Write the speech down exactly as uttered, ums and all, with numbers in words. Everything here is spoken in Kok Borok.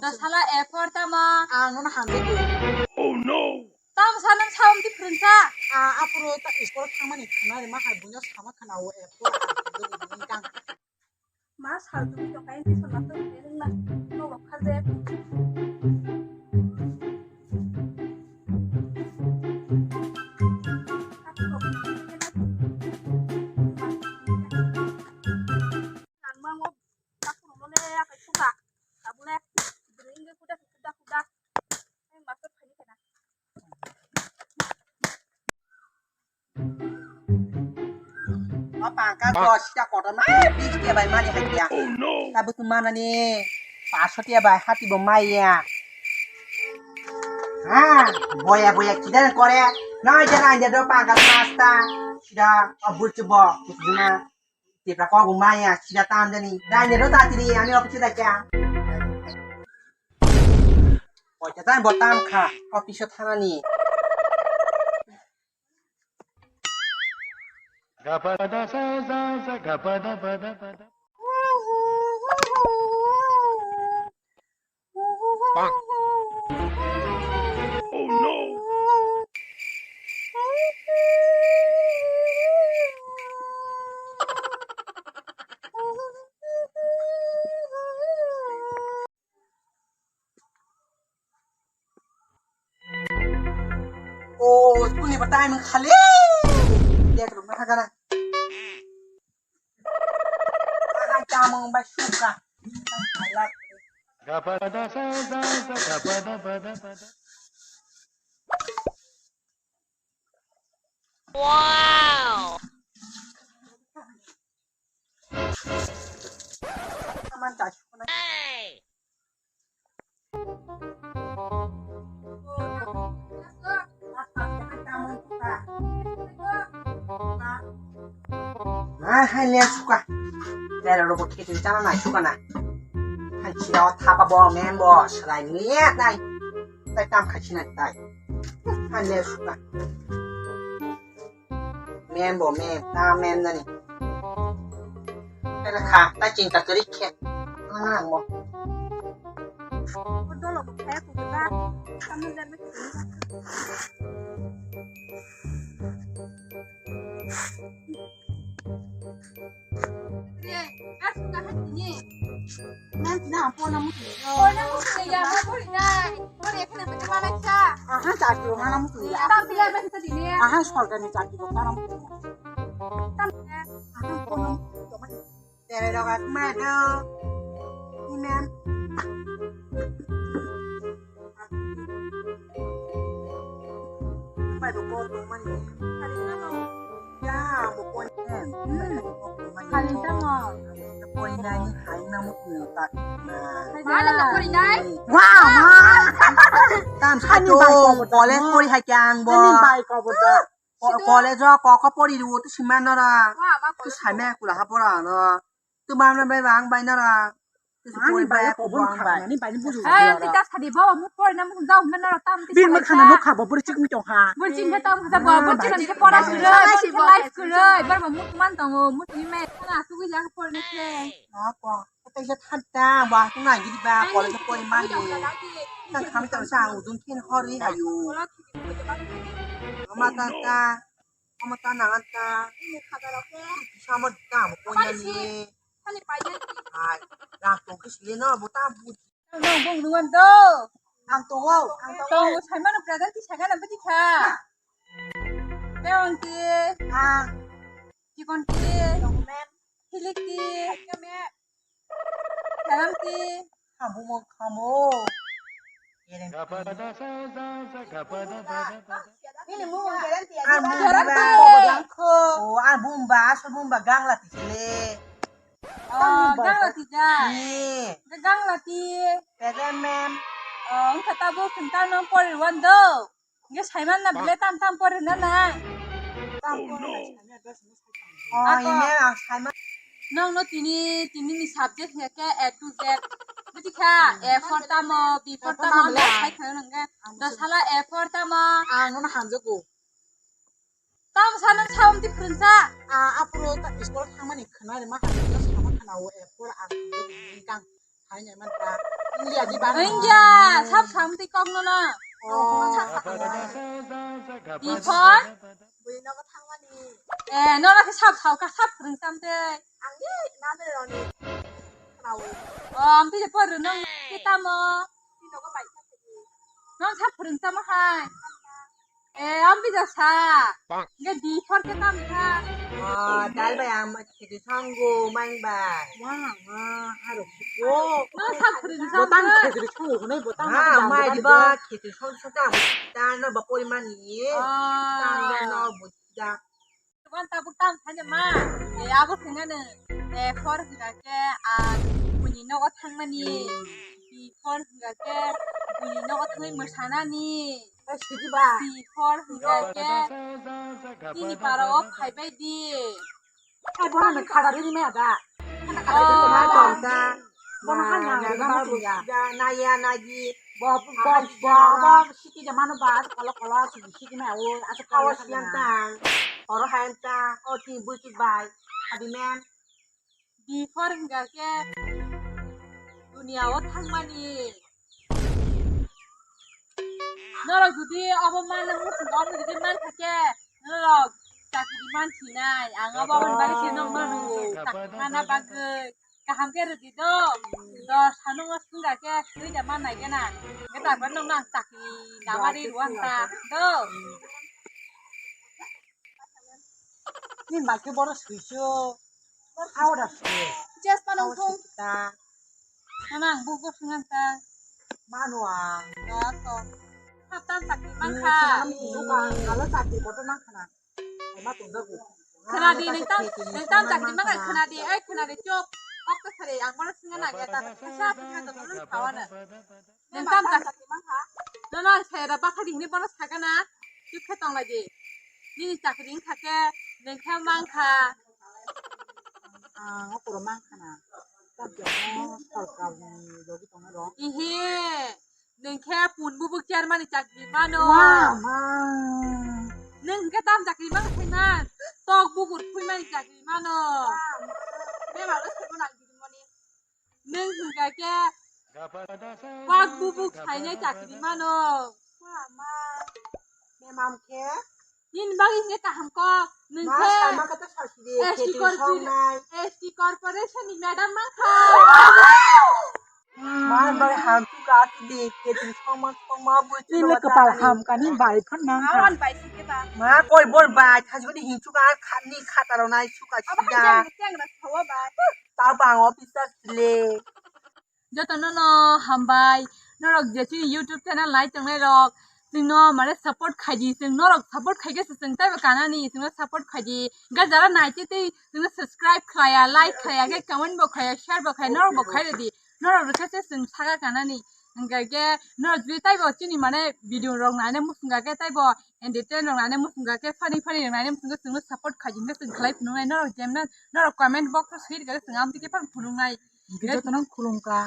Da sala A four tamo. Ang nono hamjagwi. Oh no! Tamo sa nang sawi di phrwngsa. Ah, aphuru ta school thangmani khwnari ma hai buino sama khwna o A four ang hamjagwi nini kang. Ma sal tumi to kain ti sala to nini na. Nogo khaje. Ang ma mo. Takhurokno le akai suka. Tabule bwrwi wngwi kuda kuda kuda. Ang master phaini kana. O pangka dos ta kotor ma, bis tiya bai mani hai tiya. Oh no. Tabuk tu manani paso tiya bai hati bo maiya. Ha, boya boya kidar kore. Nai jana anja do pangka pasta. Sida abul chubo. Kusina. Tipra kok bo maya, sida tam jani. Dai ne rota tiri, ami office da kya? Poisa dai bo tam kha, office thana ni. Oh no! Oh, school ni batai mang khale. Dia ke rumah kana. Aha, chamung ba suka. Wow. Aman ta suka na. Hai, hai, le suka. Lera robo khitri chana nai suka na. Hai, chira o thapa bo, mem bo, salai ni nai. Tai tam khai sinai tai. Hai, le suka. Mem bo mem, ta mem nani. Kala kha, ta chinta kwrwi khe. Nang bo. Dolo bo khe kuda. Kamu dan. Re, ar suka hatini. Nang tina apo na mutu. Pori na mutu ya, ma pori nai. Pori ekhane pete mana kha. Aha, ta kiro mana mutu ya. Tam pila ba kita dini. Aha, sorkar ni chakri ko mana mutu. Tam ya. Aha, kono mutu. Tere roga kma do. Imen. Pai do ko to mani. Ya, mo ko ni. Kali tamo. Pori nai ni hai na mo ko ta. Mana na pori nai? Wow, wow. Tam sa to. Ani bai ko. College pori hai kyang bo. Ani bai ko bo. Ko-, college o kok pori ru tu siman nara. Tu same kula ha pora no. Tu bam na bai bang bai nara. Tu ani bai ko bon kha ani bai ni buju. Ay, kita sadi bo mu pori na mu jao na nara tam ti. Bir ma khana no kha bo bur chik mi tong ha. Bur chik mi tong ha bo bur chik mi pora sure, bur chik life sure. Bar bo mu man tong o mu ni me khana tu gi ja pori ne. Ko. Tei se thata ba nai gidi ba college pori mani. Tang kham tang sa ang ujung khin hori ayu. Ama ta ta, ama ta na ta. Sama ta mo pori mani. Hai, rang tong khe sile no bo ta bu. Nang bong nuan do. Ang tongo, ang tongo. Tong sai mano present ti saga na bidi kha. Tong ti. Ah. Chikon ti. Tong men. Hilik ti. Salam ti. Khamu mo khamu. Ini mu gerenti ya. Ang bumba. Oh, ang bumba, aso bumba gangla ti sile. Oh, gangla ti ja. Ni. Gangla ti. Pede mem. Oh, ang kata bo sentano pori wando. Nge saiman na bile tam tam pore na na. Oh no. Oh, ine ang saiman. Nong no tini, tini ni subject ya ke A to Z. Buji kha, A for tamo, B for tamo, le sai kha nang ke. Da sala A for tamo. Ang no hamjago. Tam sa nang sa um ti phrwngsa. Ah, apro ta school thangmani khna re ma kha, sama khna o A for ang kang. Khaina man ta. India di bang. India, sab samti kok no na. Oh. Before? Bui nogo thangmani. Eh, no na ke sab sao ka sab phring samte. Ang ye na de roni. Nau. Oh, amti je por no ke tamo. Ti nogo bai sa. No sab phring tamo hai. Eh, ambi jasa. Nge di for ke tam kha. Ah, dal bai am khete sango mang bai. Wah, wah, harok. Oh, no sab phring sam. Botang khete sango, no botang. Ah, mai di ba khete sang sa ta. Ta no ba pori mani. Ah. Ta no no bo da. Wan ta buk tam thanya ma. Eh, abo sengane. Eh, for hingake, ah, buni nogo thangmani. Di for hingake, buni nogo thangwi mosanani. Ai, sidi ba. Di for hingake, nini para o phaibai di. Ai, bono khadari ni me ada. Khadari ni me ada. Bono hanya ada ma tiya. Naya nagi. Bo, bo, bo, bo, siki jamano ba, kolo, kolo, siki, siki ma o, asa kolo siyan ta. Oro hayan ta, o ti buti bai. Adi men. Di for hingake dunia o thangmani. Norok jodi abo manna muchung abo jodi man thake, norok chakri man sinai. Ang abo aboni bagwi se nokno rwo. Chakri manna bagwi kaham khe rwdi do. Dos sanungo singga khe sui da man nai gana. Hwnkhe tabuk nokno ang chakri namari rwo ang ta do. Ni ma khe bono swiso. How da swi? Just pa nong thung. Ta. Nana ang bugo swngan ta. Mano ang. Ya to. Hatan chakri mangkha. Alo chakri boto mangkha na. Ama tong jago. Khwnadi nang tam, nang tam chakri mangkha khwnadi, ai khwnadi chop. Kok ta sari ang bono swngan na ya ta. Kasa swngan to bono khawana. Nang tam chak-, no, no, ang sai da bathari hini bono sakana, chuk khe tong lai di. Nini chakri wngkha khe, nang khe mangkha. Ang okoro mangkha na. Tam jamo sorkar ni logi tong ro. Ihe, nang khe pun bubuk chairman ni chakri mano. Wa, ma. Nang khe tam chakri mangkha man. Tok bukur phui mani chakri mano. Wa, ma. Bebak le sebo nang gidi moni. Nwng hwnkha khe wak bubuk sainai chakri mano. Mama. Memam khe? Nini bagwi hwnkhe kaham kok. Nwng khe S T corpor-, S T corporation ni madam mankha. Mar bai ham tu ka tu de, ketin songma songma bui tu. Nini kwpal ham kani bai phan mankha. Awan bai si khe ba. Ma koi bor bai, thajwani hin tu ka khatni khataro nai tu ka sida. Abo hai yang teng rak thawa bai. Tabo ang officer sile. Jotono no hambai, norok je chini YouTube channel nai tongnai rok, chwngno mane support khaidi, chwng norok support khaikhe se chwng taibo kanani, chwngno support khaidi. Ga jara naitwi twi chwngno subscribe khlaiya, like khlaiya, khe comment bo khlaiya, share bo khlaiya, norok bo khlai rwdi. Norok rwkhe se chwng saka kanani. Hwnkhe khe norok jodi taibo chini mane video rok naina muchungkha khe taibo entertain rok naina muchungkha khe funny funny rok naina muchungkha chwngno support khaidi, hwnkhe chwng khlai phunuknai norok jemna norok comment box o swi rwkha khe chwng amtwi khe phano phunuknai. Hwnkhe jotono khulumkha.